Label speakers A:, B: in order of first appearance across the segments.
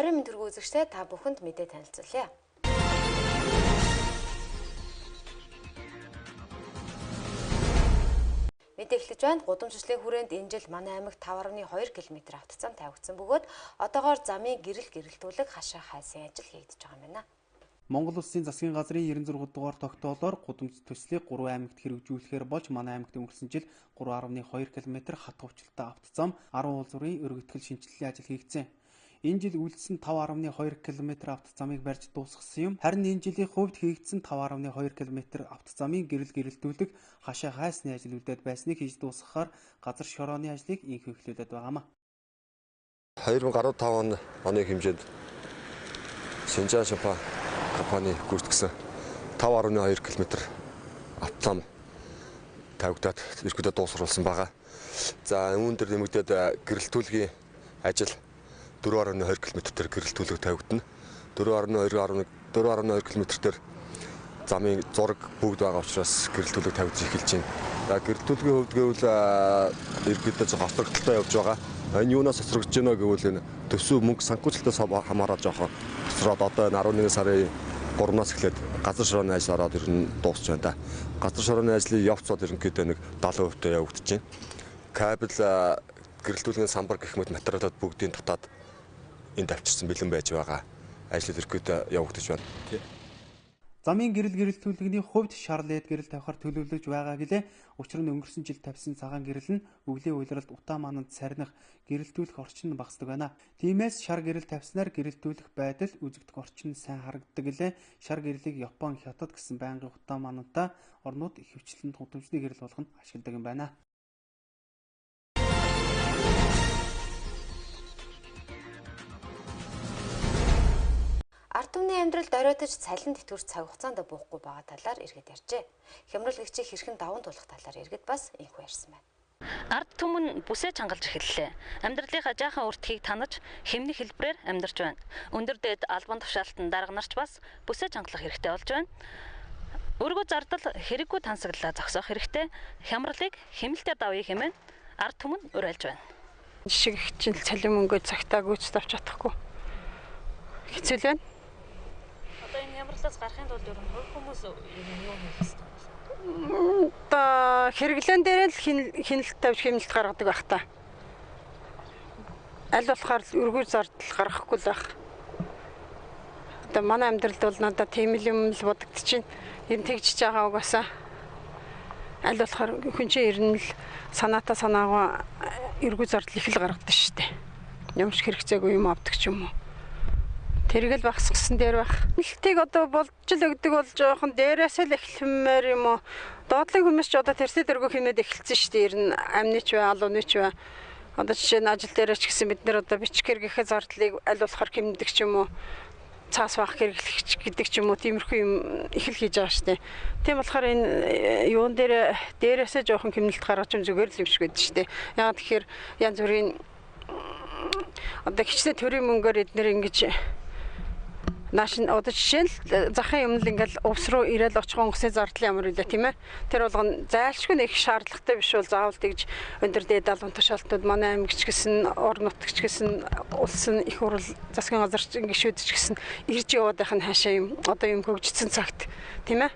A: Оройн мэнд хүргэн үзэгчдээ та бүхэнд мэдээ танилцуулъя. Мэдээ эхлэж байна. Гудамжчлалын хүрээнд энэ жил манай аймагт 5.2 км автозам тавигдсан бөгөөд одоогоор замын гэрэл гэрэлтүүлэг хашаа хайсан ажил хийгдэж байгаа юм байна.
B: Монгол Улсын засгийн газрын 96 дугаар тогтоолоор гудамж төслийг 3 аймагт хэрэгжүүлэхээр болж манай аймагт өнгөрсөн жил 3.2 км хатгах өвчлөлтэй автозам 10 улс өрийн өргөтгөл шинэчлэлийн ажил хийгдсэн. Энэ жил үлдсэн 5.2 км автозамыг барьж дуусгасан юм. Харин энэ жилийн хувьд хийгдсэн 5.2 км автозамын гэрэл гэрэлтүүлэг хашаа хайсны ажил үлдээд байсныг хийж дуусгахаар газар шорооны ажлыг инх эхлүүлээд байгаамаа.
C: 2015 оны хэмжээнд Шинжаан Шампа компани гүйцэтгсэн 5.2 км автозам тавигдаад ерөнхийдөө дуусруулсан байгаа. За үүн дээр нэмэгдээд гэрэлтүүлгийн ажил 4.2 км дээр гэрэлтүүлэг тавигдана. 4.2 км дээр замын зураг бүгд байгаа учраас гэрэлтүүлэг тавигдаж эхэлж байна. За гэрэлтүүлгийн хувьд гэвэл ерөнхийдөө жоох хоцрогдолтой явж байгаа. Энэ юунаас хоцрогдож байна гэвэл энэ төсөв мөнгө санхүүжилтээс хамаараад жоох хоцроод одоо энэ 11 сарын 3-наас эхлээд газар шорооны ажил ороод ер нь дуусч байна да. Газар шорооны ажлын явц бол ерөнхийдөө нэг 70% явагдаж байна. Кабель гэрэлтүүлгийн самбар гэх мэт материалууд бүгдийг татаад энд авчирсан бэлэн байж байгаа. Ажил ерөнхийдөө явагдаж байна.
B: Замын гэрэл гэрэлтүүлэгний хувьд шар лед гэрэл тавихаар төлөвлөж байгаа гэлээ. Учир нь өнгөрсөн жил тавьсан цагаан гэрэл нь өвлийн улиралд утаа мананд сарних гэрэлтүүлэх орчин нь багасдаг байна. Тиймээс шар гэрэл тавьснаар гэрэлтүүлэх байдал үзэгдэх орчин сайн харагддаг гэлээ. Шар гэрлийг Япон, Хятад гэсэн байнгын утаа манантай орнууд ихэвчлэн гудамжны гэрэл болгоно ашигладаг юм байна.
A: Ард түмний амьдралд оройтож цалин тэтгэвэр цаг хугацаанд буухгүй байгаа талаар иргэд ярьжээ. Хямрал гэгчийг хэрхэн даван туулах талаар иргэд бас инхүү ярьсан байна.
D: Ард түмэн бүсээ чангалж эхэллээ. Амьдралынхаа жаахан өртгийг танаж хэмнэх хэлбэрээр амьдарч байна. Өндөр дээд албан тушаалтан дарга нарч бас бүсээ чангалах хэрэгтэй болж байна. Өргөө зардал хэрэггүй тансаглалаа зогсоох хэрэгтэй. Хямралыг хэмнэлтээр давъя хэмээн ард түмэн уриалж байна.
E: Жишг чинь цалин мөнгөө цагтаа гүйцэд авч чадахгүй. Хэцүү л байна.
D: Одоо энэ хямралаас гарахын тулд ер нь хувь хүмүүс ер нь юу хийх ёстой
E: вэ? Одоо хэрэглэн дээр л хинэлт тавьж хэмнэлт гаргадаг байх та. Аль болохоор өргөө зардал гаргахгүй л байх. Одоо манай амьдралд бол надад тийм л юм л бодогдчихээн. Ер нь тэгжиж байгаа угаасаа. Аль болохоор хүн чинь ер нь л санаатай санаагаа өргөө зардал их л гаргадаг шүү дээ. Юм шиг хэрэгцээгүй юм авдаг ч юм уу. Тэргэл багасгасан дээр байх. Хэмнэлтийг одоо болж л өгдөг бол жоохон дээрээс л эхлэмээр юм уу. Доотлын хүмүүс ч одоо тэрсээ дөргөө хэмнээд эхэлсэн шүү дээ. Ер нь амны ч бай, алууны ч бай. Одоо жишээ нь ажил дээрээ ч гэсэн бид нэр одоо бичгээр гэхээ зардлыг аль болохоор хэмнэдэг ч юм уу. Цаас баах хэрэглэгч гэдэг ч юм уу тиймэрхүү юм их л хийж байгаа шүү дээ. Тийм болохоор энэ юун дээр дээрээсээ жоохон хэмнэлт гаргаж юм зүгээр л юм шиг байдаг шүү дээ. Яагаад тэгэхээр янз бүрийн одоо хичнээн төрийн мөнгөөр эднэр ингэж нааш нь одоо жишээ нь захын юм л ингээл увс руу ирээл очих онгоцны зардал ямар үлээ тийм ээ. Тэр болгон зайлшгүй нэг шаардлагатай биш бол заавал тэгж өндөр дээд албан тушаалтнууд манай аймагч гэсэн орон нутагч гэсэн улс нь их хурл засгийн газар гишүүд ч гэсэн ирж яваад байх нь хаашаа юм одоо юм хөгжсөн цагт тийм ээ.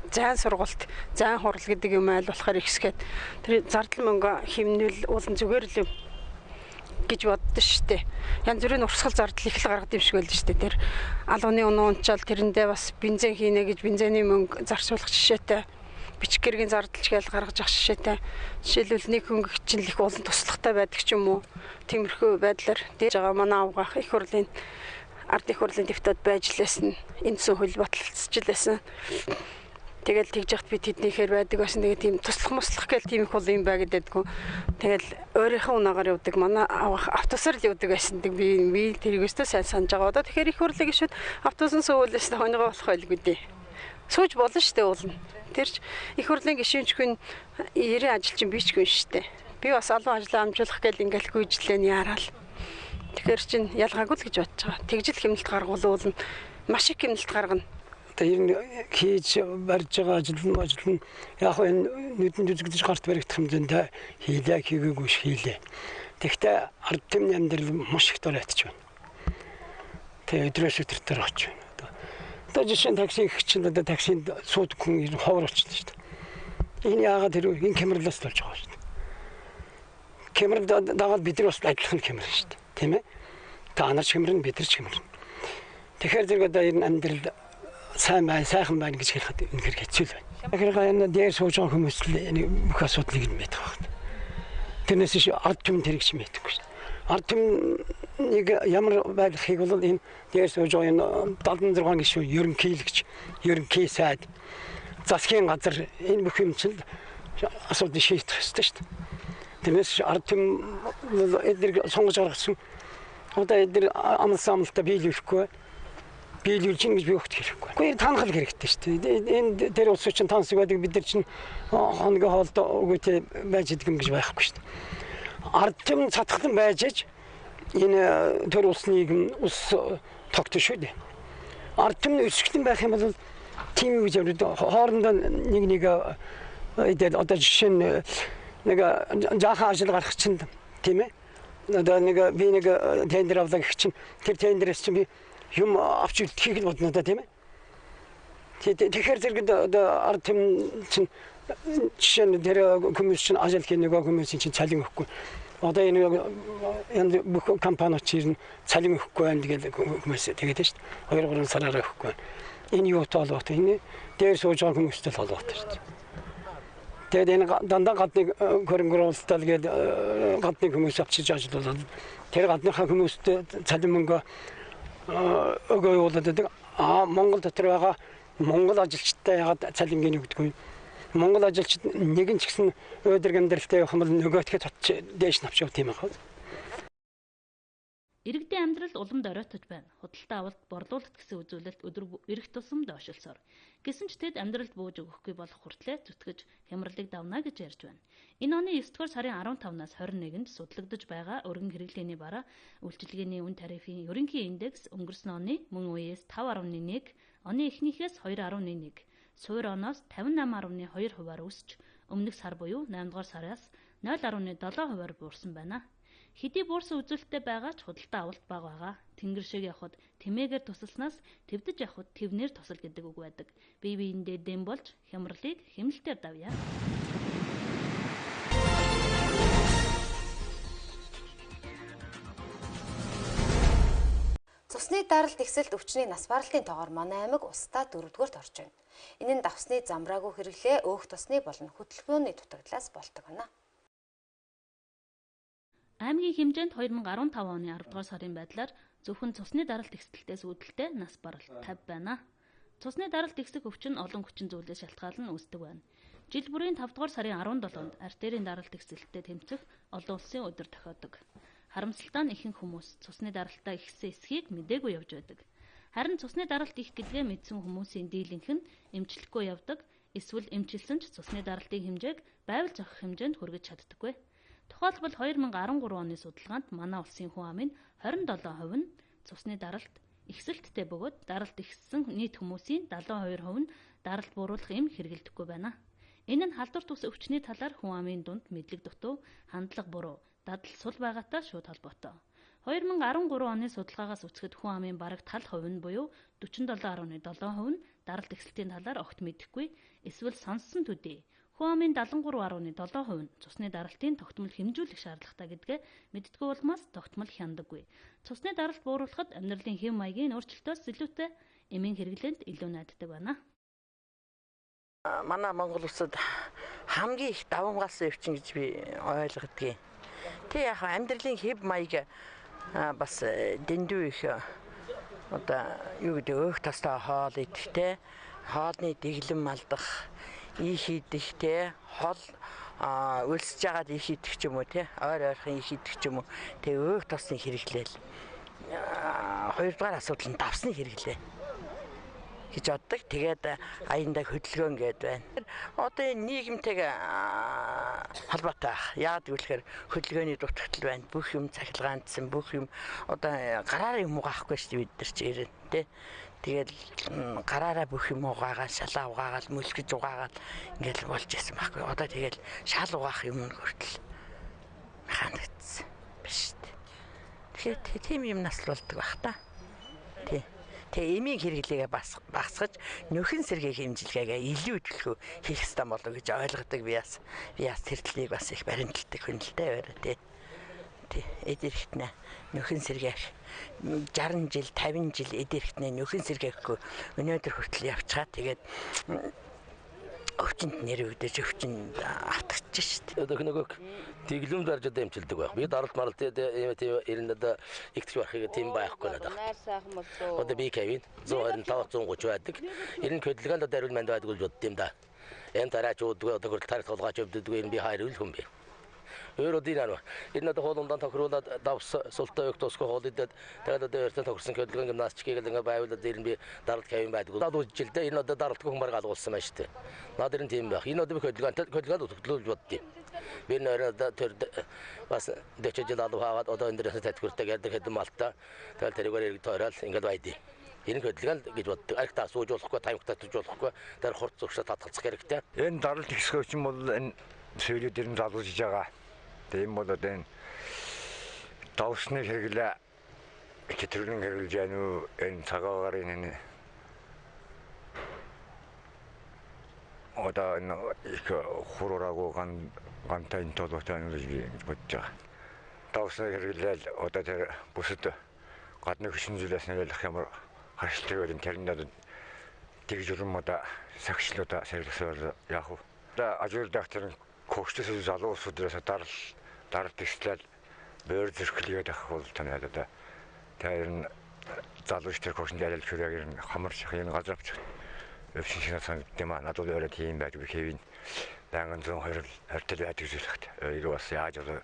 E: Зайн сургалт, зайн хурал гэдэг юм айл болохоор ихсгээд тэр зардал мөнгө хэмнэл уулын зүгээр л юм гэж боддоо шүү дээ. Янз бүрийн урсгал зардал их л гаргад юм шиг байл шүү дээ. Тэр алууны унаа унчаал тэрэндээ бас бензин хийнэ гэж бензиний мөнгө зарцуулах жишээтэй. Бичиг гэргийн зардалч гээл гаргаж авах жишээтэй. Жишээлбэл нэг хүн чинь их улан туслахтай байдаг ч юм уу. Тиймэрхүү байдлаар дэж байгаа манай авгаах их хурлын ард их хурлын дэвтад байж лээсэн. Эндсэн хууль баталцж лээсэн. Тэгэл тэгж яхад би тэднийхээр байдаг байсан. Тэгээ тийм туслах мослох гээл тийм их бол юм бай гэдэггүй. Тэгэл өөрийнхөө унаагаар явдаг. Манай автобусаар л явдаг байсан. Би тэрийг өстө сайн санаж байгаа. Одоо тэгэхээр их хурлын гишүүд автобусын суулээс хоногоо болох байлгүй дээ. Сууж болно шүү дээ уулна. Тэр ч их хурлын гишүүнч хүн 90 ажилчин би ч хүн шүү дээ. Би бас олон ажлаа амжуулах гээл ингээл гүйжлээ нь яараал. Тэгэхээр чин ялгаагүй л гэж бодож байгаа. Тэгжил хэмнэлт гаргуул уулна. Маш их хэмнэлт гаргана.
F: Одоо ер нь хийж барьж байгаа ажил нь яг энэ нүдэнд үзэгдэж гарт баригдах хэмжээнд хийлээ хийгээгүй ш хийлээ. Тэгэхдээ ард түмний амьдрал маш их дор ятж байна. Тэг өдрөөс өдөртөр очиж байна. Одоо жишээ нь такси их чинь одоо таксинд суудаг хүн ховор очсон шүү дээ. Энэ яагаад тэр энэ хямралаас болж байгаа шүү дээ. Хямрал дагаад бид нар бас адилхан хямрал шүү дээ. Тийм ээ? Та нар ч хямрна, бид нар ч хямрна. Тэгэхээр зэрэг одоо энэ амьдрал сайн байна, сайхан байна гэж хэлэхэд үнэхээр хэцүү л байна. Тэгэхээр энэ дээр сууж байгаа хүмүүс л энэ бүх асуудлыг нь мэдэх байна. Тэрнээс биш ард түмэн тэрэг ч мэдэхгүй шүү. Ард түмнийг ямар байлгахыг бол энэ дээр сууж байгаа энэ 76 гишүүн ерөнхийлөгч, ерөнхий сайд, засгийн газар энэ бүх юм чинь асуудлыг шийдэх ёстой шүү дээ. Тэрнээс ард түмэн эдгээр сонгож гаргасан одоо эдгээр амлсан амлалтаа биелүүлэхгүй биелүүлж ин гэж би өгөх хэрэггүй. Гэхдээ танхал хэрэгтэй шүү дээ. Энэ тэр улс чинь тансаг байдаг, бид нар чинь хоногийн хоолд өгөөтэй байж идэг юм гэж байхгүй шүү дээ. Ард түмэн цатгалан байж аж энэ төр улс нийгэм улс тогтно шүү дээ. Ард түмэн өсгөлэн байх юм бол тийм гэж хоорондоо нэг нэг эдэл одоо жишээ нь нэг жаахан ажил гарах чинь тийм ээ. Одоо нэг би нэг тендер авлаа гэх чинь тэр тендерээс чинь би юм авч үлдэхийг л бодно да тийм ээ. Тэгэхээр зэрэг одоо ард түмэн чинь жишээ нь тэр хүмүүс чинь ажил хийн нөгөө хүмүүсийн чинь цалин өгөхгүй. Одоо энэ янз бүх компаниуд чинь цалин өгөхгүй байна гэж хүмүүс тэгээд шүү дээ. 2 3 сараараа өгөхгүй байна. Энэ юутай холбоотой? Энэ дээр сууж байгаа хүмүүстэй холбоотой шүү дээ. Тэгээд энэ дандаа гадны хөрөнгө оруулалтаа л гээд гадны хүмүүс авчиж ажиллуулад тэр гадныхаа хүмүүстэй цалин мөнгө өгөө явуулаад байдаг. Аа Монгол дотор байгаа Монгол ажилчтай ягаад цалингийн өгдөггүй. Монгол ажилчид нэгэн ч гэсэн өөдрөг амьдралтай явах юм бол нөгөөтгөө татч дээш навч явах тийм байх.
D: Иргэдийн амьдрал улам доройтож байна. Худалдаа авалт, борлуулалт гэсэн үзүүлэлт өдөр ирэх тусам доошлсоор. Гэсэн ч тэд амьдралд бууж өгөхгүй болох хүртлээр зүтгэж хямралыг давна гэж ярьж байна. Энэ оны 9 дугаар сарын 15-наас 21-нд судлагдаж байгаа өргөн хэрэглээний бараа үйлчилгээний үн тарифын ерөнхий индекс өнгөрсөн оны мөн үеэс 5.1, оны эхнийхээс 2.1, суур оноос 58.2 хувиар өсч, өмнөх сар буюу 8 дугаар сараас 0.7 хувиар буурсан байна. Хэдий буурсан үзүүлэлттэй байгаа ч худалдаа авалт бага байгаа. Тэнгэр шиг явхад тэмээгээр тусалснаас твдэж явхад твнээр тусал гэдэг үг байдаг. Бие биендээ дэм болж хямралыг хэмнэлтээр давъя.
A: Цусны даралт ихсэлд өвчний нас баралтын тоогоор манай аймаг улсдаа 4-р орж байна. Энэ нь давсны замраагүй хэрэглээ, өөх тосны болон хөдөлгөөний дутагдлаас болдог байна.
D: Аймгийн хэмжээнд 2015 оны 10 дугаар сарын байдлаар зөвхөн цусны даралт ихсэлтээс үүдэлтэй нас баралт 50 байна. Цусны даралт ихсэх өвчин олон хүчин зүйлээс шалтгаалan үүсдэг байна. Жил бүрийн 5 дугаар сарын 17-нд артерийн даралт ихсэлттэй тэмцэх олон улсын өдөр тохиодог. Харамсалтай нь ихэнх хүмүүс цусны даралтаа ихссэн эсхийг мдээгүй явж байдаг. Харин цусны даралт их гэдгээ мэдсэн хүмүүсийн дийлэнх нь эмчлэхгүй явдаг, эсвэл эмчилсэн ч цусны даралтын хэмжээг байвал зохих хэмжээнд хүргэж чаддаггүй. Тухайлбал 2013 оны судалгаанд манай улсын хүн амын 27% нь цусны даралт ихсэлттэй бөгөөд даралт ихссэн нийт хүмүүсийн 72% нь даралт бууруулах эм хэрэглэдэггүй байна. Энэ нь халдвар тус өвчний талаар хүн амын дунд мэдлэг дутуу, хандлага буруу, дадал сул байгаатай шууд холбоотой. 2013 оны судалгаагаас үзэхэд хүн амын бараг тал хувь нь буюу 47.7% нь даралт ихсэлтийн талаар огт мэдэхгүй эсвэл сонссон төдий. Хүн амын 73.7% нь цусны даралтын тогтмол хэмжүүлэх шаардлагатай гэдгээ мэддэггүй улмаас тогтмол хяндаггүй. Цусны даралт бууруулахад амьдралын хэв маягийн өөрчлөлтөөс илүүтэй эмийн хэрэглээнд илүү найддаг байна.
G: Манай Монгол улсад хамгийн их давамгаалсан өвчин гэж би ойлгодгийг. Тэг яг амьдралын хэв маяг бас дэндүү их одоо юу гэдэг өөх тостой хоол идэх те, хоолны дэглэм алдах, их идэх те, хол өлсөж жагаад их идэх ч юм уу те, ойр ойрхон их идэх ч юм уу. Тэг өөх тосны хэрэглээл. Хоёрдугаар асуудал нь давсны хэрэглээ гэж боддог. Тэгээд аяндаа хөдөлгөөн гээд байна. Одоо энэ нийгэмтэйг холбоотой байх. Яагаад гэвэл хөдөлгөөний дутагдал байна. Бүх юм цахилгаандсан, бүх юм одоо гараараа юм угаахгүй шүү дээ бид нар чи ирэн тэ. Тэгэл гараараа бүх юм угаагаад, шалаа угаагаад, мөлгөж угаагаад ингээл болж исэн байхгүй. Одоо тэгэл шал угаах юм хүртэл механикдсан биш үү. Тэгэхээр тийм юм нас л болдог байх та. Тэгээ эмийн хэрэглээгээ бас багасгаж нөхөн сэргээх эмчилгээгээ илүү төлхөө хийх ёстой болов гэж ойлгодог. Би бас тэр талыг бас их баримталдаг хүн л дээ барай тий. Тий, эд эрхтнээ нөхөн сэргээх 60 жил 50 жил эд эрхтнээ нөхөн сэргээхгүй өнөөдөр хүртэл явчихаа. Тэгээд өвчнөд нэр өгдөж өвчнөд автагч шүү
H: дээ. Одоо нөгөө тэглэм дарж одоо эмчилдэг байх. Би даралт маралт тийм ер нь одоо игтгэж барахыг тийм байхгүй надад. Одоо би Кевин 125 130 байдаг. Ер нь хөдөлгөөнд одоо хариул манд байдаг гэж бодд юм да. Эм тараач ууддаг одоо хүртэл тарих тулгаач өвдөдөг энэ би хариул хүн би. Өөр одоо энэ энэ одоо хоолундаа тохируулаад давс султай өгт тусгүй хоол идээд тэгээд одоо өөртөө тохирсон хөдөлгөөн гимнастикийг л ингээ байвал одоо энэ би даралт Кевин байдаг. Дад үжилдээ дээ. Энэ одоо даралтгүй хүн бараг алгуулсан байна шүү дээ. Наад ер нь тийм байх. Энэ одоо би хөдөлгөөнд хөдөлгөөлж боддیں۔ Би нөр одоо төр бас 40 жил алуу хаагаад одоо энэ дээрээс татгүртэй гэдэг хэдэн малтаа тэгэл тэрүүгээр ирэг тойрол ингээд байдیں۔ Энэ хөдөлгөөн гэж боддог. Архитаа сууж болохгүй, тамхи татж болохгүй. Тэр хурц зөвшөө татгалзах хэрэгтэй.
I: Энэ даралт ихсэх чинь бол энэ сүүлүүд ер нь залуужж байгаа. Тийм бол одоо энэ давсны хэрэглээ хэтрүүлэн хэрэглэж байна уу? Энэ цагаагаар энэ одоо энэ их хурураагүй гантай энэ толгойтой байна гэж би бодож байгаа. Давсны хэрэглээл одоо тэр бусад гадны хүчин зүйлээс нөлөөлөх ямар харшилтыг байл тэр нь одоо тэгж өрөм одоо сагшлуудаа сэргэлсээр яах вэ? Одоо ажил дах тэр когчтой залуу улсуудаас даралт ихслэл бөөр зөрхлийгээд авах бол танай одоо тэр нь залуу тэр когчнд ялал хүрээгээр нь хамарч энэ газар авчих. Өвчин шинэ санагдсан юм аа. Надад өөрөө тийм байдаг би хэвийн байнгын 120 20 байдаг зүйл хэвчээ. ඒක бас яаж одоо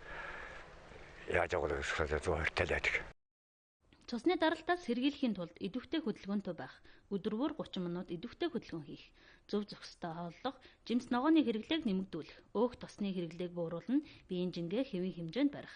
I: яаж байгаа 120 тал байдаг.
D: Цусны даралтаас сэргийлэхийн тулд идэвхтэй хөдөлгөөнтэй байх, өдөр бүр 30 минут идэвхтэй хөдөлгөөн хийх, зөв зохистой хооллох, жимс ногооны хэрэглээг нэмэгдүүлэх, өөх тосны хэрэглээг бууруулна, биеийн жингээ хэвийн хэмжээнд барих,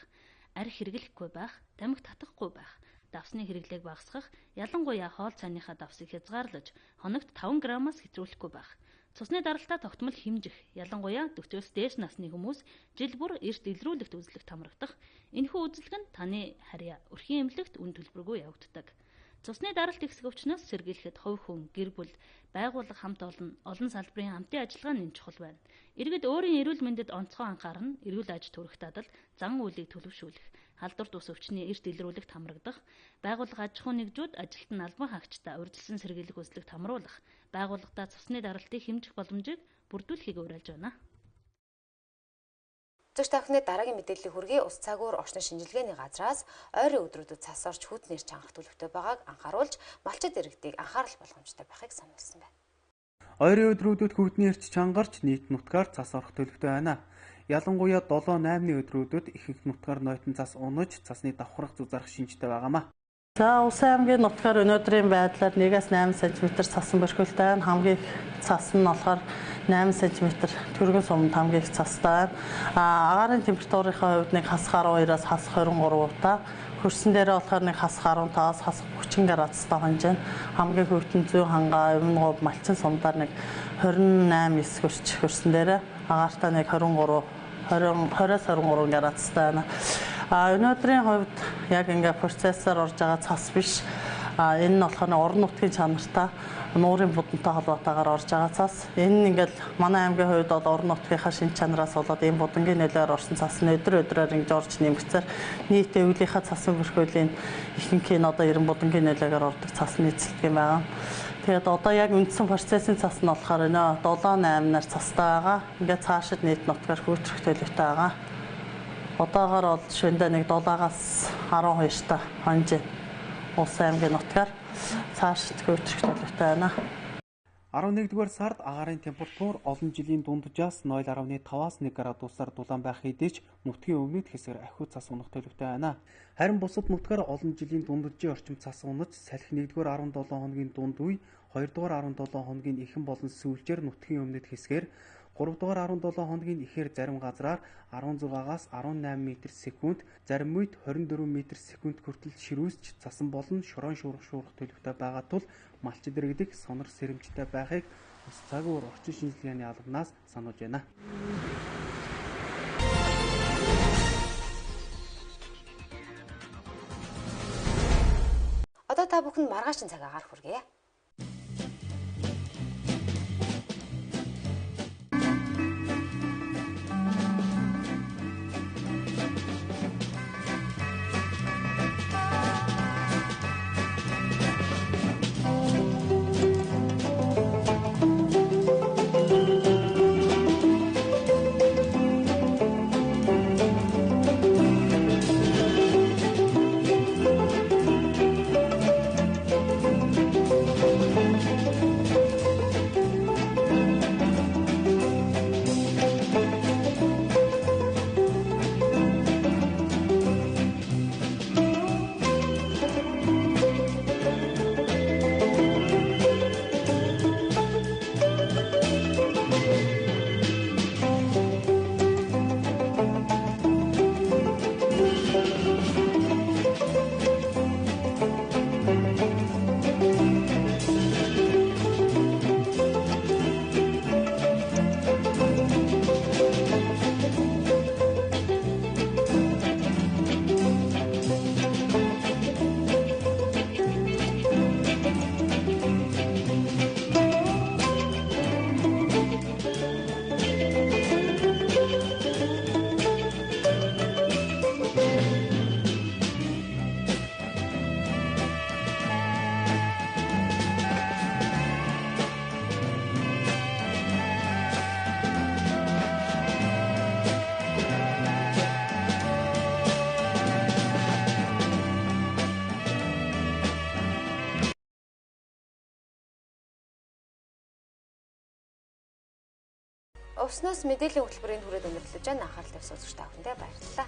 D: арх хэрэглэхгүй байх, тамхи татахгүй байх, давсны хэрэглээг багасгах, ялангуяа хоол цайныхаа давсыг хязгаарлаж, хоногт 5 граммаас хэтрүүлэхгүй байх. Цусны даралтаа тогтмол хэмжих, ялангуяа 40-оос дээш насны хүмүүс жил бүр эрт илрүүлэгт үзлэгт хамрагдах. Энэхүү үзлэг нь таны харьяа өрхийн эмнэлэгт үн төлбөргүй явагддаг. Цусны даралт ихсэх өвчнөөс сэргийлэхэд хувь хүн, гэр бүл, байгууллага хамт олон салбарын хамтын ажиллагаа нь чухал байна. Иргэд өөрийн эрүүл мэндэд онцгой анхаарна, эрүүл аж төрөх дадал, зан үйлийг төлөвшүүлэх, халдвар тус өвчний эрт илрүүлэгт хамрагдах, байгууллага аж ахуйн нэгжүүд ажилт нь албан хаагчдаа урьдчилан сэргийлэх үзлэгт хамруулах, байгууллагадаа цусны даралтыг хэмжих боломжийг бүрдүүлэхийг уриалж байна.
A: Зөч тавхны дараагийн мэдээллийг хүргэе. Ус цагуур орчин шинжилгээний газраас ойрын өдрүүдэд цас орж хүйтнэр чангарах төлөвтэй байгааг анхааруулж малчид иргэдийг анхаарал болгоомжтой байхыг сануулсан байна.
B: Ойрын өдрүүдэд хүйтний эрч чангарч нийт нутгаар цас орох төлөвтэй байна. Ялангуяа 7-8-ны өдрүүдэд ихэнх нутгаар нойтон цас унаж цасны давхрах зузаарах шинжтэй байгаамаа.
J: За Усан аймгийн нутгаар өнөөдрийн байдлаар 1-8 см цасан бөрхөлтэй байна. Хамгийн их цас нь болохоор 8 см түргэн суманд хамгийн их цастай байна. Агаарын температурынхаа хувьд нэг хасах 12-аас хасах 23 удаа, хөрсөн дээрээ болохоор нэг хасах 15-аас хасах 30 градустай хонж байна. Хамгийн хүйтэн зүүн хангаа, Өвнгов, Малчин сумдаар нэг 28 9 хөрч хөрсөн дээрээ агаартай нэг 23 20-оос 23 градустай байна. Өнөөдрийн хувьд яг ингээ процессор орж байгаа цас биш. Энэ нь болохоор орон нутгийн чанартай нуурын будантай холбоотойгоор орж байгаа цас. Энэ нь ингээл манай аймгийн хувьд бол орон нутгийнхаа шинж чанараас болоод энэ будангийн нөлөөр орсон цас нь өдөр өдрөөр ингэж орж нэмэгцээр нийт өвлийнхаа цасын бүрхүүлийн ихэнх нь одоо 90 будангийн нөлөөгөөр ордог цас нийцэлдэг юм байна. Тэгээд одоо яг үндсэн процессын цас нь болохоор өнөө 7 8-наар цастай байгаа. Ингээд цаашид нийт нутгаар хүүтрэх төлөвтэй байгаа. Одоогоор бол шөндөө нэг 7-аас 12 та хонж Улсын аймгийн нутгаар цаашид хүүтрэх төлөвтэй байна.
B: 11-р сард агаарын температур олон жилийн дунджаас 0.5-аас 1 градусаар дулаан байх хэдий ч нутгийн өмнөд хэсгээр ахиу цас унах төлөвтэй байна. Харин бусад нутгаар олон жилийн дунджийн орчим цас унаж салхи 1-р 17 хоногийн дунд үе, 2-р 17 хоногийн эхэн болон сүүлчээр нутгийн өмнөд хэсгээр 3-р 17 хоногийн эхээр зарим газраар 16-аас 18 м/секунд, зарим үед 24 м/секунд хүртэл ширүүсч цасан болон шорон шуурах төлөвтэй байгаа тул малчид иргэдийг сонор сэрэмжтэй байхыг ус цагуур орчин шинжилгээний албанаас сануулж байна.
A: Одоо та та бүхэнд маргаашин цаг агаар хүргэе. Увснаас мэдээллийн хөтөлбөрийн түрээд өндөрлөж байна. Анхаарал тавьсан үзэгч та бүхэндээ баярлалаа.